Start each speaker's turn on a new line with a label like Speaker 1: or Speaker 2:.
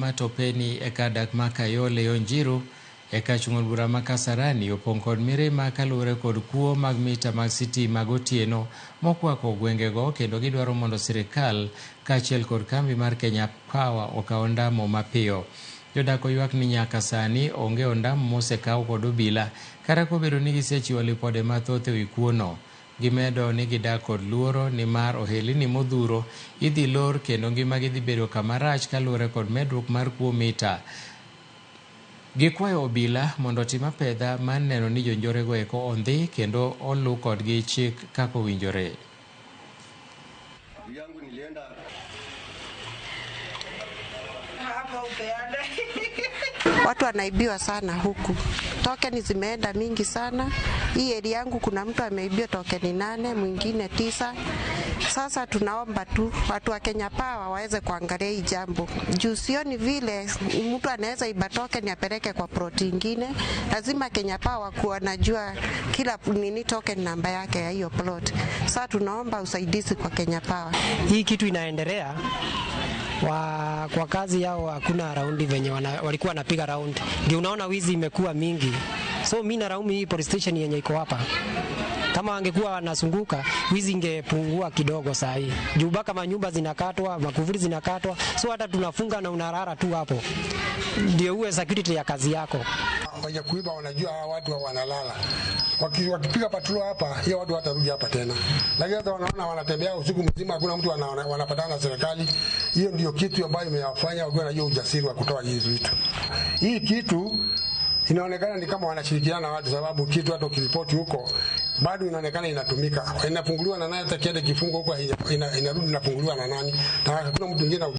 Speaker 1: Matopeni e kar dak ma Kayole yo Njiru e kach ng'od bura ma Kasarani opong' kod mirima kaluwore kod kuo mag mita mag sitima gotieno mokwako gwengego kendo gidwaro mondo sirikal kaachiel kod kambi mar Kenya Power okaw ondamo mapiyo. Jodak oywak ni nyaka sani onge ondamo mosekaw kod obila kata kobedo ni gisechiwo lipode mathoth ewi kuono. Gimedo ni gidak kod luoro nimar ohelni modhuro idhi lor kendo ngimagi dhi bedo kama rach kaluwore kod medruok mar kuo mita. Gikwayo obila mondo otim apedha mar neno ni jonjorego eko ondhi kendo olu kodgi chik kaka owinjore.
Speaker 2: Yangu nilienda.
Speaker 3: Watu wanaibiwa sana huku, tokeni zimeenda mingi sana. Hii area yangu kuna mtu ameibiwa tokeni 8, mwingine 9. Sasa tunaomba tu watu wa Kenya Power waweze kuangalia hii jambo juu sioni vile mtu anaweza iba token apeleke kwa plot ingine. Lazima Kenya Power kuwa najua kila nini token namba yake ya hiyo plot. Sasa tunaomba usaidizi kwa Kenya Power.
Speaker 4: Hii kitu inaendelea kwa kazi yao, hakuna raundi venye walikuwa wanapiga round, ndio unaona wizi imekuwa mingi. So mimi nalaumu hii police station yenye iko hapa. Kama wangekuwa wanazunguka wizi ingepungua kidogo saa hii. Juu mpaka manyumba zinakatwa, makufuri zinakatwa, so hata tunafunga na unalala tu hapo. Ndio uwe security ya kazi yako.
Speaker 5: Wenye kuiba wanajua hawa watu wanalala. Wakipiga patrol hapa, hiyo watu watarudi hapa tena. Lakini sasa wanaona wanatembea usiku mzima, hakuna mtu wanapatana na serikali. Hiyo ndio kitu ambayo imewafanya wakiwa na hiyo ujasiri wa kutoa hizi vitu. Hii kitu inaonekana ni kama wanashirikiana na watu, sababu kitu hata ukiripoti huko bado inaonekana inatumika. Inafunguliwa na nani? Hata kiende kifungo huko inarudi inafunguliwa na nani? Na hakuna mtu mwingine.